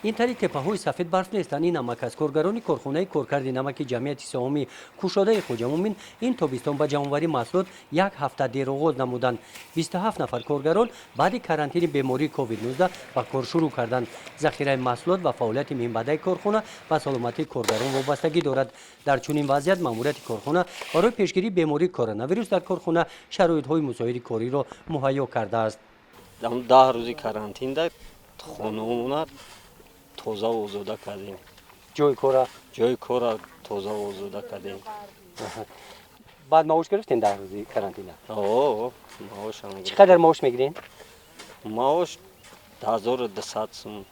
Ин тари теппаҳои сафед барф нестанд, ин намак аст. Коргарони корхонаи коркарди намаки ҷамъияти саҳомии кушодаи Хоҷамӯмин ин тобистон ба ҷамъоварии маҳсулот як ҳафта дер оғоз намуданд. 27 нафар коргарон баъди карантини бемории COVID-19 ба кор шурӯъ карданд. Захираи маҳсулот ва фаъолияти минбаъдаи корхона ба саломатии коргарон вобастагӣ дорад. Дар чунин вазъият маъмурияти корхона барои пешгирии бемории коронавирус дар корхона шароитҳои мусоиди кориро муҳайё кардааст. 10 рӯзи карантинда хонаомона тоза озода кардем. Ҷои кора? Ҷои кора тоза озода кардем. Баъд маош гирифтем 10 рӯзи карантина? О, маошам. Чӣ қадар маош мегирем? Маош 1200 сум.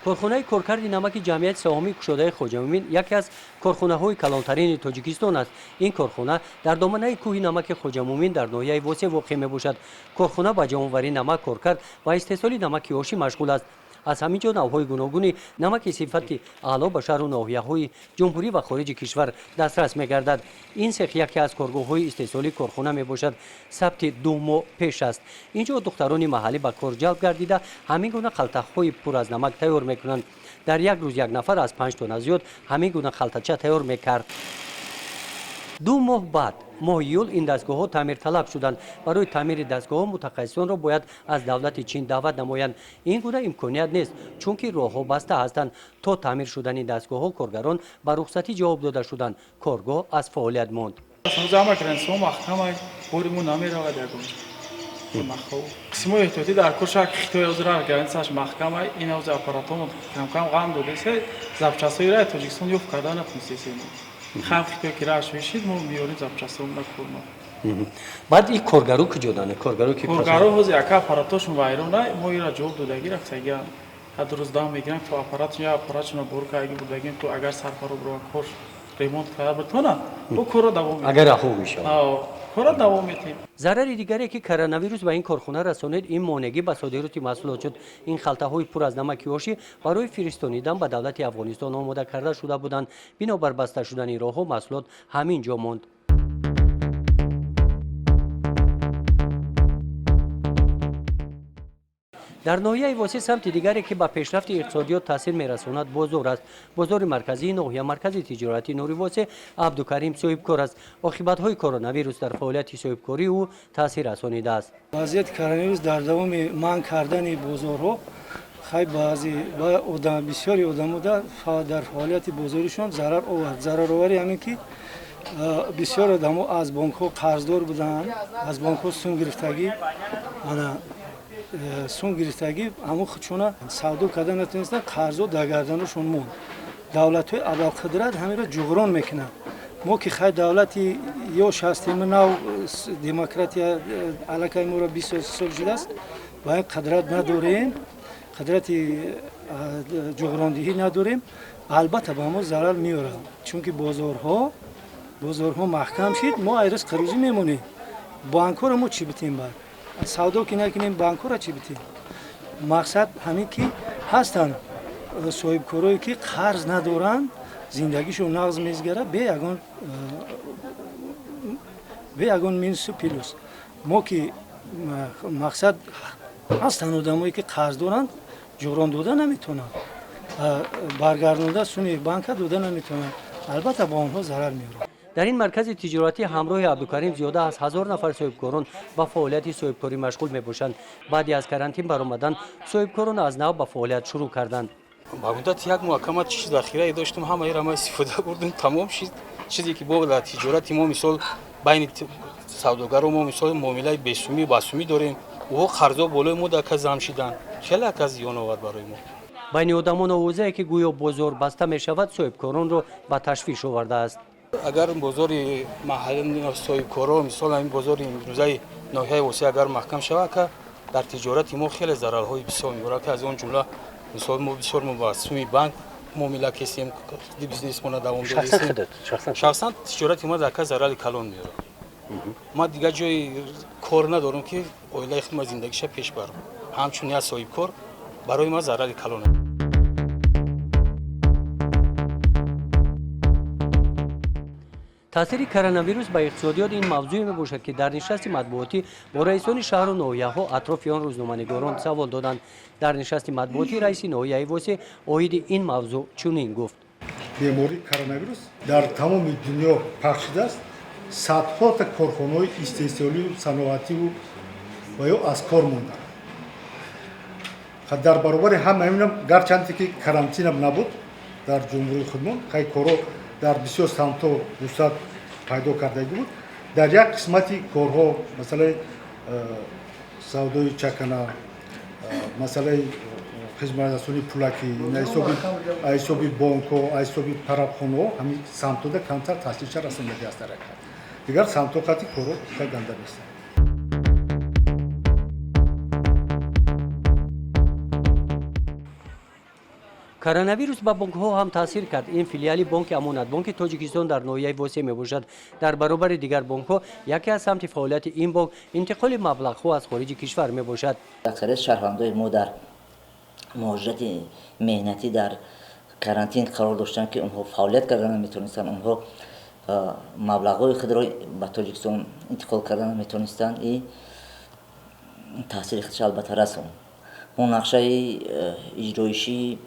Корхонаи коркарди намаки ҷамъияти саҳомии кушодаи Хоҷамӯмин яке аз корхонаҳои калонтарини Тоҷикистон аст. Ин корхона дар доманаи кӯҳи намаки Хоҷамӯмин дар ноҳияи Восеъ воқеъ мебошад. Корхона ба ҷамъоварии намак, коркард ва истеҳсоли намаки ошӣ машғул аст. Аз ҳамин ҷо навъҳои гуногуни намаки сифати аъло ба шаҳру ноҳияҳои ҷумҳурӣ ва хориҷи кишвар дастрас мегардад. Ин сех яке аз коргоҳҳои истеҳсолии корхона мебошад. Сабти 2 моҳ пеш аст. Ин ҷо духтарони маҳаллӣ ба кор ҷалб гардида, ҳамин гуна халтаҳои пур аз намак тайёр мекунанд. Дар як рӯз як нафар аз 5 тонна зиёд ҳамин гуна халтача тайёр мекард. 2 моҳ баъд, моҳи июл, ин дастгоҳҳо таъмирталаб шуданд. Барои таъмири дастгоҳҳо мутахассисонро бояд аз давлати Чин даъват намоянд. Ин гуна имконият нест, чунки роҳҳо баста ҳастанд. То таъмир шудани дастгоҳҳо коргарон ба рухсатӣ ҷавоб дода шуданд. Коргоҳ аз фаъолият монд. Бори мо намеравад, ягон қисмҳои эҳтиётӣ дар кор шак Хитой ҳозир границаш маҳкамай. Ин ҳозир аппаратҳомо камкам ғам додесе, запчастҳои ра Тоҷикистон ёфт карда натунистесем. Хам Хитой ки раш мешид, мо меёрем запчастҳо курмо. Баъд ин коргаро куҷо данд, коргаро ки? Коргаро ҳозир яка аппаратошон вайрона, мо ира ҷавоб додагӣ рафтагиам. Ҳад рӯз дам мегирам то аппарат я аппаратшона бор кардаги бурдагим, то агар сарфаро бирова кор ремонт карда битона, бо корро давом. Агар раҳо мешавад. Корро давом метиҳем. Зарари дигаре, ки коронавирус ба ин корхона расонид, ин монеъгӣ ба содироти маҳсулот шуд. Ин халтаҳои пур аз намаки ошӣ барои фиристонидан ба давлати Афғонистон омода карда шуда буданд. Бинобар баста шудани роҳҳо маҳсулот ҳамин ҷо монд. Дар ноҳияи Восеъ самти дигаре, ки ба пешрафти иқтисодиёт таъсир мерасонад, бозор аст. Бозори марказии ноҳия маркази тиҷоратии Нури Восеъ. Абдукарим соҳибкор аст. Оқибатҳои коронавирус дар фаъолияти соҳибкории ӯ таъсир расонидааст. Вазъияти коронавирус дар давоми манъ кардани бозорҳо хай баъзе бисёри одамо дар фаъолияти бозоришон зарар овард. Зараровари ҳамин ки бисёр одамо аз бонкҳо қарздор буданд, аз бонкҳо сум гирифтагӣ, ана сум гирифтагӣ, ҳамон худшона савдо карда натонистанд, қарзо дар гарданашон монд. Давлатҳои абарқудрат ҳаминро ҷуғрон мекунанд. Мо ки хай давлати ёш ҳастем, нав демократия аллакай моро 20 сол шудааст, ба ин қудрат надорем, қудрати ҷуғрондиҳӣ надорем. Албатта, ба мо зарар меорад, чунки бозорҳо маҳкам шид, мо ай ризқи рӯзӣ мемонем. Банкҳоро мо чӣ битем? Баъд савдо ки накунем, банкҳоро чӣ битем? Мақсад ҳамин ки ҳастанд соҳибкорое ки қарз надоранд, зиндагишон нағз мезгарад бе ягон минусу плюс. Мо ки мақсад ҳастанд одамое ки қарз доранд, ҷуброн дода наметавонанд, баргардонда суми банка дода наметавонанд. Албатта, ба онҳо зарар меорад. Дар ин маркази тиҷоратӣ ҳамроҳи Абдукарим зиёда аз 1000 нафар соҳибкорон ба фаъолияти соҳибкорӣ машғул мебошанд. Баъди аз карантин баромадан соҳибкорон аз нав ба фаъолият шурӯъ карданд. Ба муддати як моҳ камат чиз захирае доштум, ҳамаеро ма истифода бурдум, тамом шид. Чизе ки бо дар тиҷорати мо, мисол, байни савдогаро мо, мисол, муомилаи бесумӣ басумӣ дорем, ӯҳо қарзо болои мо дака зам шиданд, хеле ака зиён овард барои мо. Байни одамон овозае, ки гӯё бозор баста мешавад, соҳибкоронро ба ташвиш овардааст. Агар бозори маҳалли соҳибкоро, мисол, ҳамин бозори имрӯзаи ноҳияи Восеъ агар маҳкам шавад, ака, дар тиҷорати мо хеле зарарҳои бисёр меорад, ки аз он ҷумла, мисол, мо бисёр мо ба суми банк муомила кесем, бизнесмона давом додем. Шахсан тиҷорати мо дака зарари калон меорад. Ман дигар ҷои кор надорам, ки оилаи худ ма зиндагиша пеш барам. Ҳамчун як соҳибкор барои ман зарари калон. Таъсири коронавирус ба иқтисодиёт ин мавзӯе мебошад, ки дар нишасти матбуотӣ бо раисони шаҳру ноҳияҳо атрофи он рӯзноманигорон савол доданд. Дар нишасти матбуотӣ раиси ноҳияи Восеъ оиди ин мавзӯъ чунин гуфт. Бемории коронавирус дар тамоми дунё пахш шудааст. Садҳота корхонаҳои истеҳсолию саноативу ва ё аз кор монданд. Дар баробари ҳама инам, гарчанде ки карантинам набуд дар ҷумҳурии худмон, хай корҳо дар бисёр самтҳо вусъат пайдо кардагӣ буд. Дар як қисмати корҳо, масъалаи савдои чакана, масъалаи хизматрасонии пулакӣ, ҳисоби бонкҳо, ҳисоби тарабхонаҳо, ҳамин самтҳода камтар таъсирша расондагӣ аст. Дар ҳақиқат, дигар самтҳо қати корҳо ганда нестанд. Коронавирус ба бонкҳо ҳам таъсир кард. Ин филиали бонки Амонатбонки Тоҷикистон дар ноҳияи Восеъ мебошад. Дар баробари дигар бонкҳо яке аз самти фаъолияти ин бонк интиқоли маблағҳо аз хориҷи кишвар мебошад. Аксарияти шаҳрвандои мо дар муҳоҷирати меҳнатӣ дар карантин қарор доштанд, ки онҳо фаъолият карда наметавонистанд, онҳо маблағҳои худро ба Тоҷикистон интиқол карда наметавонистанд и таъсири худша албатта расонд. Мо нақшаи иҷроишии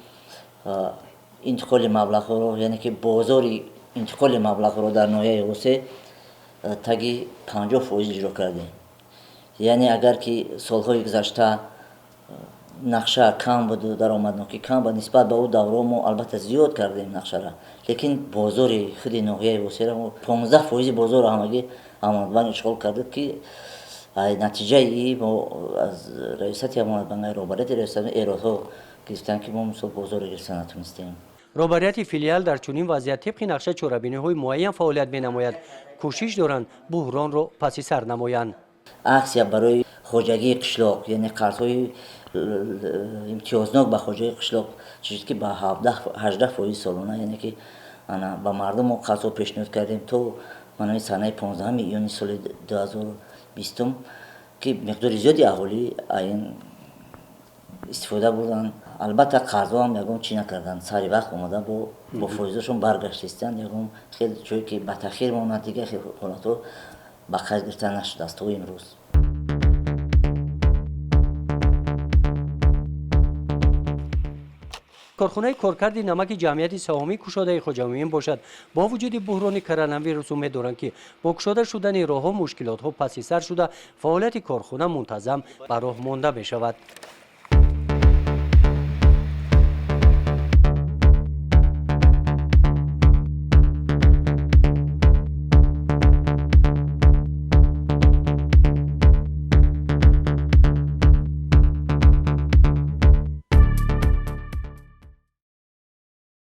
интиқоли маблағҳоро, яъне ки бозори интиқоли маблағҳоро дар ноҳияи Восеъ таги 50% иҷро кардем. Яъне агар ки солҳои гузашта нақша кам буду даромаднокӣ кам буд, нисбат ба ӯ даврао мо албатта зиёд кардем нақшара, лекин бозори худи ноҳияи Восеъро 15% бозорро ҳамагӣ Амонатбанк ишғол кард, ки натиҷаи мо аз раёсати Амонатбанк, роҳбарияти раёсат эродҳо гирифтанд, ки мо мисол бозорро гирифта натонистем. Роҳбарияти филиал дар чунин вазъият тибқи нақша чорабиниҳои муайян фаъолият менамояд. Кӯшиш доранд, буҳронро паси сар намоянд. Аксия барои хоҷагии қишлоқ, яъне қарзҳои имтиёзнок ба хоҷагии қишлоқ чиз, ки ба 18% солона, яъне ки ба мардум мо қарзҳо пешниҳод кардем то манаи санаи 15 июни соли 2020, ки миқдори зиёди аҳолӣ ин истифода бурданд. Албатта, қарзҳо ҳам ягон чӣ накарданд, сари вақт омода бо фоизашон баргаштистанд. Ягон хел ҷое ки ба таъхир монад, дигар хел ҳолатҳо ба қайд гирифта нашудааст то имрӯз. Корхонаи коркарди намаки ҷамъияти саҳомии кушодаи Хоҷамӯмин бошад, бо вуҷуди буҳрони коронавирус умед доранд, ки бо кушода шудани роҳҳо мушкилотҳо паси сар шуда, фаъолияти корхона мунтазам ба роҳ монда мешавад.